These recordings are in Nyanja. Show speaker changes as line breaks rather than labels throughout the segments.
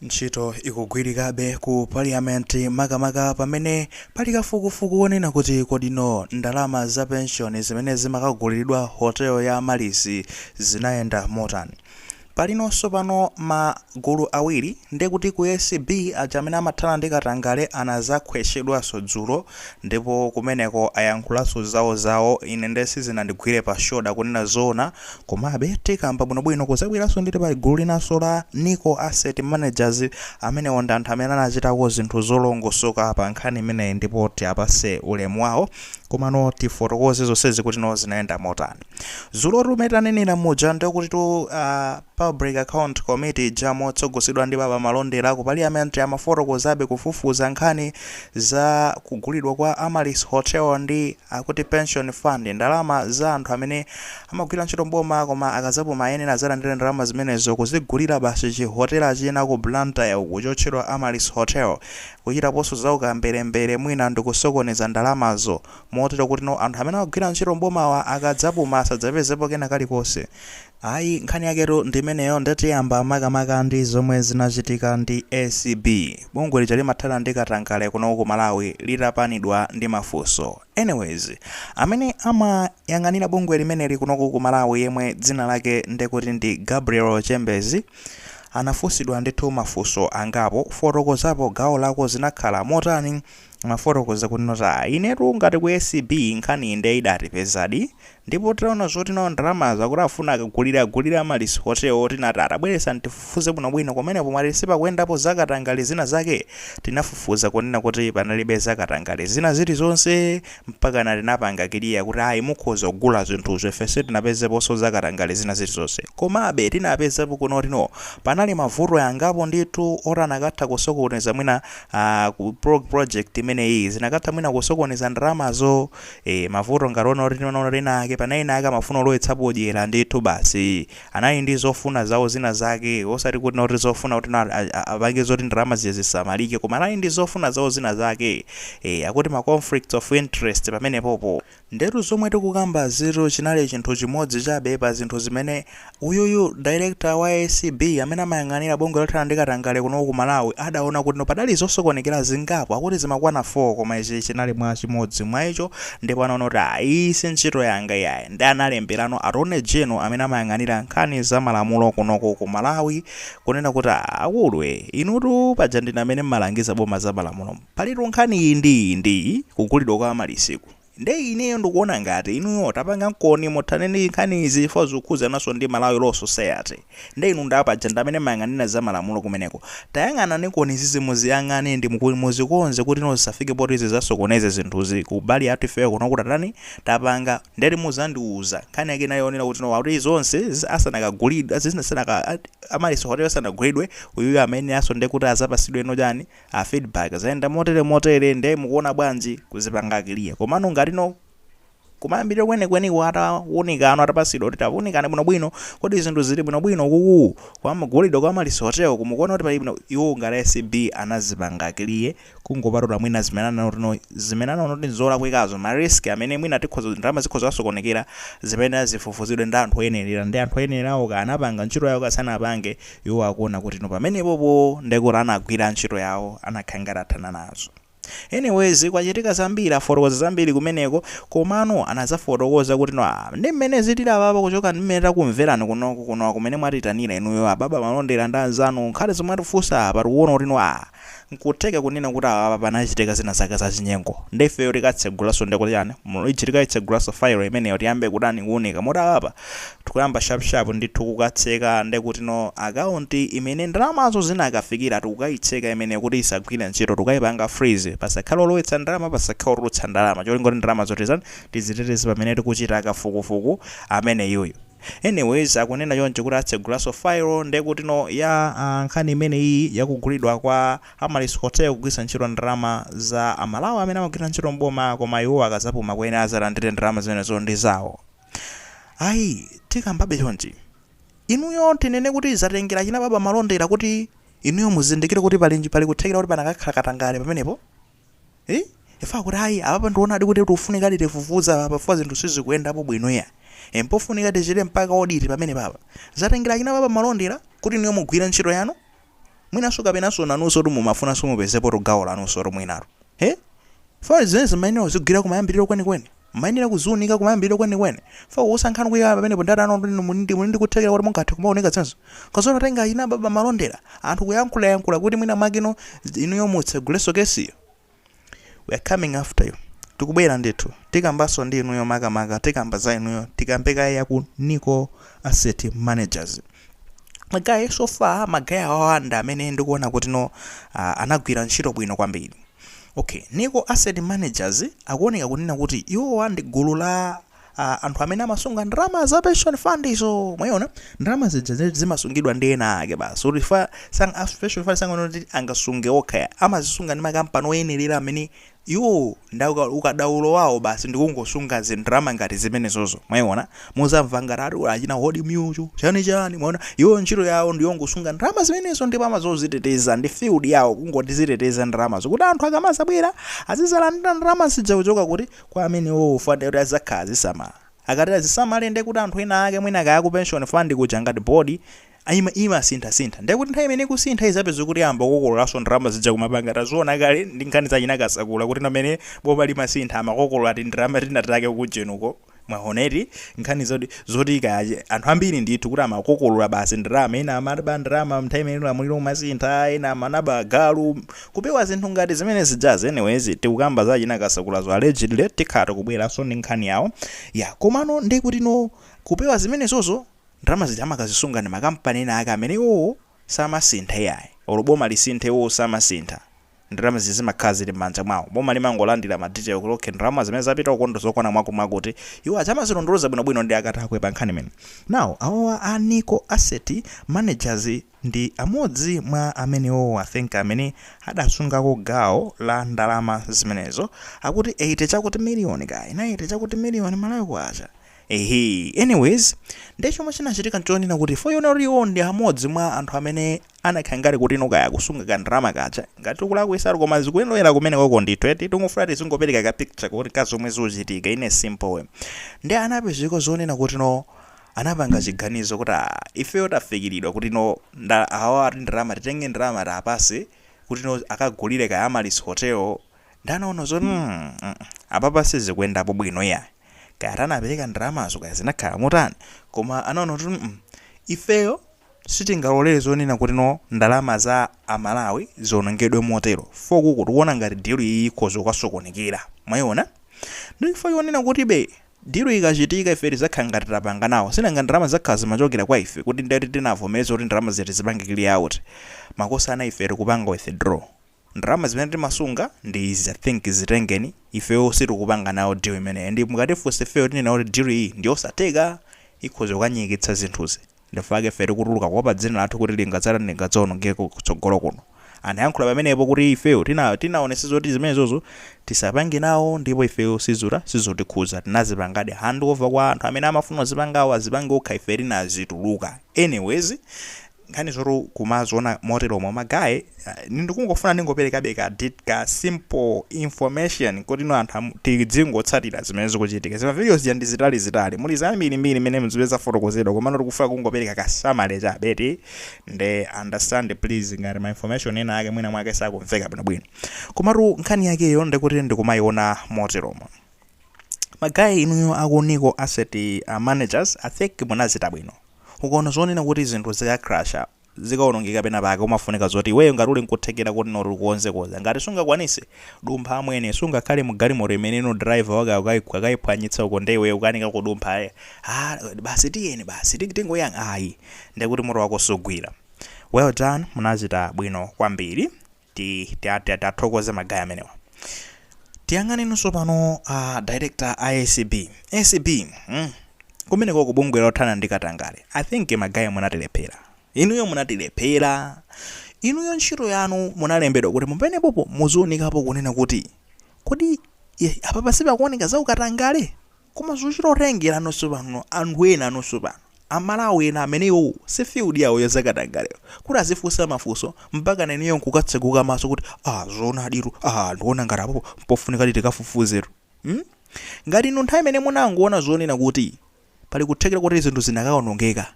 Ntchito ikugwirikabe ku parliament, makamaka pamene pali kafukufuku wonena kuti kodino ndalama za pension zimene zimakaguliridwa hotel ya Amaryllis zinayenda motani. Palinonso pano magulu awiri, ndekuti ku ACB aja amene amathana ndi katangale anazakhweshedwanso dzulo, ndipo kumeneko ayankhulanso zawozawo. Ine nde sizinandigwire pa shoda kunena zoona, komabe tikamba bwinobwino. Kuzabweranso nditi pali gulu linanso la Nico Asset Managers. Amenewo ndi anthu amene anachitako zinthu zolongosoka pa nkhani imeneyi, ndipo tiapase ulemu wawo. Komano tifotokoze zonsezi kuti no zinayenda motani. Dzulo tumene tanenera muja, ndikuti tu Public Account Committee ija motsogozedwa ndi Baba Malondera ku parliament amafotokozabe kufufuza nkhani za kugulidwa kwa Amaryllis Hotel ndi akuti pension fund, ndalama za anthu amene amagwira ntchito mboma koma akazapuma ayenera azalandira ndalama zimenezo, kuzigulira basi chihotela china ku Blantyre uku chotchedwa Amaryllis Hotel, kuchitaponso zaukamberembere mwina ndikusokoneza ndalamazo motero kuti no anthu amene amagwira ntchito mbomawa akadzapuma asadzapezepo kena kalikonse. Ayi, nkhani yaketu ndimeneyo. Ndetiyamba makamaka ndi zomwe zinachitika ndi ACB, bungwe lija limathana ndi katangale kuno ku Malawi, litapanidwa ndi mafunso. Anyways, amene amayang'anira bungwe limeneli kunoku ku Malawi, yemwe dzina lake ndekuti ndi Gabriel Chembezi, anafunsidwa ndithu mafunso angapo. Fotokozapo gawo lako, zinakhala motani? Mafotokoza kuti nota inetu ngati ku ACB nkhani inde idatipezadi, ndipo taona zoti no ndalamazo akuti afuna akagulire agulire Amaryllis Hotel. Tinati atabweresa ntifufuze bwinobwino kumenepo, mwati sipakuyendapo zakatangale zina zake? Tinafufuza kunena kuti panalibe zakatangale zina zilizonse, mpaka na tinapanga clear kuti ayi, mukhoza kugula zinthuzo, ifenso tinapezeponso zakatangale zina zilizonse. Komabe tinapezapo kunotino panali mavuto yangapo ndithu oti anakatha kusokoneza mwina ku project imeneyi, zinakatha mwina kusokoneza ndalamazo. Mavuto ngati ona kuti tinaona ena ake, pana ena ake amafuna olowetsapo dyera ndithu basi, anali ndi zofuna zawo zina zake, osati kuti noti zofuna kuti apange zoti ndalama ziye zisamalike, koma anali ndi zofuna zawo zina zake, akuti ma conflicts of interest pamenepopo. Ndetu zomwe tikukamba zitu chinali chinthu chimodzi chabe pa zinthu zimene uyuyu director wa ACB amene amayang'anira bungwe lothana ndi katangale kuno ku Malawi adaona kuti no padali zosokonekera zingapo, akuti zimakwana 4, koma ichi chinali mwa chimodzi mwa icho. Ndipo anaona kuti ayi, si ntchito yanga yayi, ndi analemberano Attorney General amene amayang'anira nkhani za malamulo kunoko ku Malawi kunena kuti, "Akuluwe, inutu paja ndine amene mmalangiza boma za malamulo, palitu nkhani iyi ndi iyi ndi iyi, kugulidwa kwa Amaryllis-ku, nde ineyo ndikuona ngati inuyo tapanga mkoni muthane ndi nkhani izi fo zikukhuzananso ndi Malawi Law Society. Nde inu ndapaja ndamene mayang'anira za malamulo kumeneko, tayang'anani koni izizi, muziyang'ane ndi muzikonze kuti no zisafike poti zizasokoneze zinthuzi kubali yathu ifeyo kuno kuti atani tapanga." Ndeti muzandiuza nkhani yake inayonera kuti no akuti zonse asanakagulidwe, asanaka Amaryllis Hotel asanagulidwe, uyuyu amene aso ndekuti azapasidwe ino chani a feedback, zayenda motere motere, nde mukuona bwanji kuzipanga clear? Komano ngati no kumayambiriro kwenikweniko atawunikano, atapasidwa kuti tawunikane bwinobwino, kodi zinthu zili bwinobwino kuku kwamagulidwe kwa Amaryllis Hotel, kumukuona kuti pali bwino, iwo ngati ACB anazipanga clear, kungopatula mwina zimene anaona zimene anaona kuti nzolakwikazo, ma risk amene mwina tikhoza ndalama zikhoza kusokonekera, zimene zifufuzidwe ndi anthu oyenerera. Ndi anthu oyenererawo ka anapanga ntchito yawo kasanapange, iwo akuona kuti no pamenepopo ndekuti anagwira ntchito yawo, anakhala ngati athana nazo. Anyways, kwachitika zambiri, afotokoza zambiri kumeneko, komano anazafotokoza kuti no ndi mmene zitili apapo, kuchoka ndi mmene takumverani kunoko kuno kumene mwatitanira inuyo ababa Malondera ndi anzanu, nkhani zomwe atifunsa apa, tikuona kuti no nkutheka kunena kuti apa panachitika zina zake zachinyengo. Ndifeyo tikatsegulanso, ndikuti chani iji, tikayitsegulanso file imeneyo, tiyambe kutani, kuunika. Moti apa tikuyamba sharp ndithu kukatseka, ndekuti no akaunti imene ndalamazo zinakafikira tikukayitseka imene kuti isagwire ntchito, tikayipanga freeze, pasakhale olowetsa ndalama, pasakhale otulutsa ndalama, cholinga kuti ndalamazo tizani tiziteteze pamene tikuchita kafukufuku amene yuyu. Anyways, akunena choncho kuti atsegulanso file, ndekuti no ya nkhani imeneyi yakugulidwa kwa Amaryllis Hotel kugwiritsa ntchito ndalama za Amalawi amene amagwira ntchito mboma, koma iwo akazapuma kwene azalandire ndalama zimenezo ndi zawo. Ayi, tikambabe chonchi, inuyo tinene kuti zatengera china Baba Malondera kuti inuyo muzindikire kuti pali kuthekera kuti panakakhala katangale pamenepo, eh? Ifa kuti ayi, apapa ndionadi kuti tikufunika tifufuza apa pafuwa zinthu sizikuyendapo bwino ya, mpofunika tichite mpaka audit pamene papa. Zatengera china Baba Malondera kuti inuyo mugwire ntchito yanu? Mwinanso kapenanso nanunso tu mumafunanso mupezepo gawo lanunso tu mwinatu. He? Fa zimene zimayenera kuzigwira kumayambiriro kwenikweni. Mayenera kuziunika kumayambiriro kwenikweni. Fa usankhani kuyika pamenepo ndati ano muli ndi kuthekera kuti mungathe kumaoneka zenso. Kazoona tenga ina baba malondera. Anthu kuyankhula kuti mwina makino inuyo mutseguleso kesiyo. We are coming after you. Tikubwera ndithu. Tikambaso ndi inuyo makamaka, tikamba za inuyo, tikambeka ya ku Nico Asset Managers. Ma guy, so far ma guy awawanda amene ndikuona kuti no anagwira ntchito bwino kwambiri. Okay, Nico Asset Managers akuoneka kunena kuti iwowa ndi gulu la anthu amene amasunga ndalama za pension fund izo. Mwayiona ndalama zija zimasungidwa ndi ena ake basi kuti fa sang pension fund sangoona kuti angasunge okha, amazisunga ndi makampani oyenerera amene iwo nda ukadaulo wawo basi ndikungosunga zindalama ngati zimenezozo. Mwayiona, muzamva ngati ati achina Old Mutual chani chani. Mwaona, iwo ntchito yawo ndiyongosunga ndalama zimenezo ndipo amazoziteteza, ndi field yawo kungoti ziteteza ndalamazo kuti anthu akamazabwera azizalandira ndalama zija kuchoka kuti kwa amene iwo fund kuti azakhala azisamala. Akati azisamale, ndi kuti anthu ena ake mwina kaya ku pension fund kuja ngati board ima imasinthasintha, ndiye kuti nthawi imene ikusintha izapeza kuti amba kukokololanso ndalama zija kumapanga. Taziona kale ndi nkhani zachina Kasakula kuti pamene boma limasintha amakokolola ti ndalama tinatake kujenuko. Mwaoneti nkhani zoti kaya anthu ambiri ndithu kuti amakokolola basi ndalama, ena amaba ndalama nthawi imene ulamuliro umasintha, ena amanaba galu kupewa zinthu ngati zimene zijazi. Anyways, tikukamba za china Kasakulazo, allegedly tikhala tikubweranso ndi nkhani yawo ya. Komano ndi kuti no kupewa zimenezozo, ndalama zija amakazisunga ndi makampani ena ake amene iwowo samasintha iyayi. Olo boma lisinthe, iwowo samasintha. Ndalama zija zimakhala zili m'manja mwawo. Boma limangolandira ma detail kuti okay, ndalama zimene zapita ukondo zokwana mwakuti iwo achamazilondoloza bwinobwino ndi akatakwe pa nkhani imene. Now, awawa a Nico Asset Managers ndi amodzi mwa amenewo, I think, amene adasungako gawo la ndalama zimenezo, akuti 80 chakuti miliyoni kaya 90 chakuti miliyoni Malawi kwacha. Ehe, anyways, ndi chomwe chinachitika nchonena kuti foyona kuti iwo ndi amodzi mwa anthu amene anakhala ngati kuti ino kaya kusunga kandalama kaja, ngati tikulakwisa koma zikuyendera kumene koko ndithu eti. Tingofuna tizingopereka ka picture kuti kazomwe zikuchitika in a simple way. Ndi anapezeka zonena kuti no anapanga chiganizo kuti ah, ifeyo tafikiridwa kuti no awa ati ndalama, titenge ndalama tapase kuti no akagulire kaya Amaryllis Hotel. Ndanaona zoti apapa sizikuyendapo bwino iya. Kaya tanapereka ndalamazo, kaya zinakhala motani, koma anaona kuti ifeyo sitingalolere zonena kuti no ndalama za Amalawi zionongedwe motero fokuku tikuona ngati deal iyi ikhoza kukasokonekera. Mwayiona, ndichifukwa chonena kuti be deal ikachitika ife tizakhala ngati tapanga nawo, sinanga ndalama zakhala zimachokera kwa ife kuti ndati tinavomereza kuti ndalama ziti zipange clear out. Makosana, ife tikupanga withdraw ndalama zimene timasunga ndi izi. I think zitengeni, ifeyo sitikupanga nawo deal imeneyi. Ndi mukatifunsa ifeyo, tinena kuti deal iyi ndi yosatheka, ikhoza kukanyikitsa zinthuzi. Ndifake ife tikutuluka kuopa dzina lathu kuti lingadzala lingadzawonongeke kutsogolo kuno. Anayankhula pamenepo kuti ifeyo tinaonetsa zoti zimenezozo tisapange nawo, ndipo ifeyo sizura sizotikhuza. Tinazipangadi hand over kwa anthu amene amafuna kuzipangawo, azipange okha, ife tinazituluka. Anyways, nkhani zotu kumaziona moteromo ma guy, ndikungofuna ndingoperekabe ka simple information kuti no anthu tidzingotsatira zimene zikuchitika. Zima videos zija ndi zitali zitali, muli zambirimbiri mmene mzipeza fotokozedwa, komano tikufuna kungopereka ka summary chabe. Nde understand please ngati ma information ena ake mwina mwake sakumveka bwinobwino, komatu nkhani yakeyo ndikuti ndikumayiona moteromo. Ma guy, inuyo aku Nico Asset Managers, I think munazita bwino. Ukaona zonena kuti zinthu zikakrasha, zikaonongeka pena pake, umafunika zoti iweyo ngati uli nkuthekera kuti noti ukukonzekonza. Ngati sungakwanise, dumpha amwene. Sungakhale mu galimoto imene ino driver wake akayiphwanyitsa uko, nde iweyo ukanika kudumpha, ah, basi tiyeni basi tingoyanga, ayi, ndekuti moto wako sugwira. Well done, munachita bwino kwambiri. Tathokoze ma guy amenewa. Tiyang'anenso pano director a ACB. ACB, kumeneko kubungwe lothana ndi katangale, I think ma guy munatilephera. Inuyo munatilephera. Inuyo ntchito yanu munalembedwa kuti mupenepopo muziwonekapo kunena kuti kodi apa sipakuoneka za ukatangale, koma zochita otengera anonso pano anthu ena anonso pano Amalawi ena amene iwo si field yawo yazakatangaleyo kuti azifunsa mafunso mpaka neniyo nkukatseguka maso kuti ah, zoonaditu, ah, ndikuona ngati apopo pofunika tikafufuzetu, Ngati inu nthawi imene munangoona zonena kuti pali kuthekera kuti zinthu zinakawonongeka.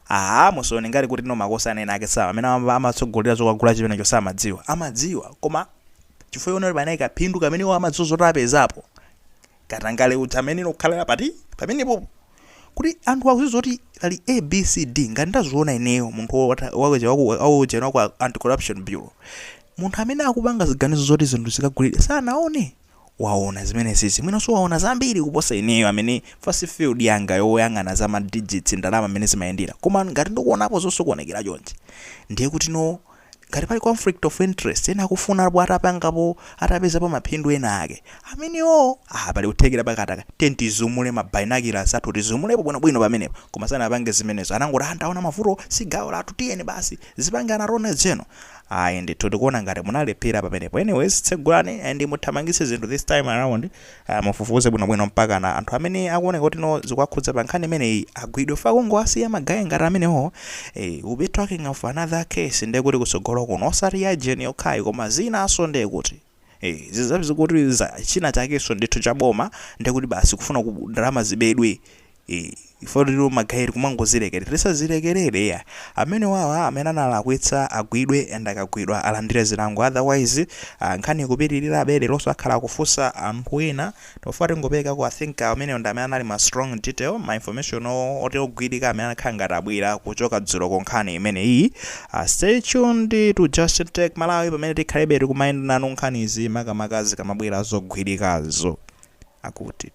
Aa, musaone ngati kuti no makosana ena ake sawa amene amatsogolera zokagula chimenecho samadziwa. Amadziwa, koma chifukwa iwo panali kaphindu kamene iwo amadziwa zoti apezapo, katangale uja amene ukhalira pati pamenepo, kuti anthu akudziwa zoti pali ABCD. Ngati ndaziona ineyo, munthu wakuja wa Anti-Corruption Bureau, munthu amene akupanga ziganizo zoti zinthu zikagulire sanaone, waona zimene zizi, mwinanso waona zambiri kuposa ineyo amene first field yanga yoyang'ana za ma digits, ndalama amene zimayendera. Koma ngati ndikuonapo zosokonekera chonchi, ndiye kuti no, ngati pali conflict of interest, ena akufunapo atapangapo, atapezapo maphindu ena ake amenewo, ah, pali kuthekera pakataka tiye tizumule ma binoculars athu, tizumulepo bwinobwino pamenepo. Koma sanapange zimenezo, anangoti andaona mavuto si gawo lathu, tiyeni basi zipange anatone zeno. Ayi ndithu, tikuona ngati munalephera pamenepo. Anyways, tsegulani and muthamangitse zinthu this time around. Mufufuze bwinobwino mpaka na anthu amene akuoneka kuti no, zikuwakhudza pa nkhani imeneyi agwidwe. Fa kungowasiya ma guy ngati amenewo, we'll be talking of another case. Ndiye kuti kutsogolo kuno osati ya jeni yokhayi, koma zinanso, ndiye kuti zizazi kuti china chakenso ndithu chaboma, ndiye kuti basi kufuna ku ndalama zibedwe. Ifo lero ma guy kumangozilekerera, tisazilekerere ya. Amene wawa amene analakwitsa agwidwe, and akagwidwa alandire zilango. Otherwise nkhani ikupitirirabe. Leronso akhala akufunsa anthu ena. Tofa tingopeka, I think amene ndi amene anali ma strong detail, ma information oti ogwirika amene anakhala ngati abwera kuchoka dzulo ku nkhani imeneyi. Stay tuned to Justin Tech Malawi pamene tikhalebe tikumayenda nanu nkhanizi, makamaka zikamabwera zogwirikazo akuti.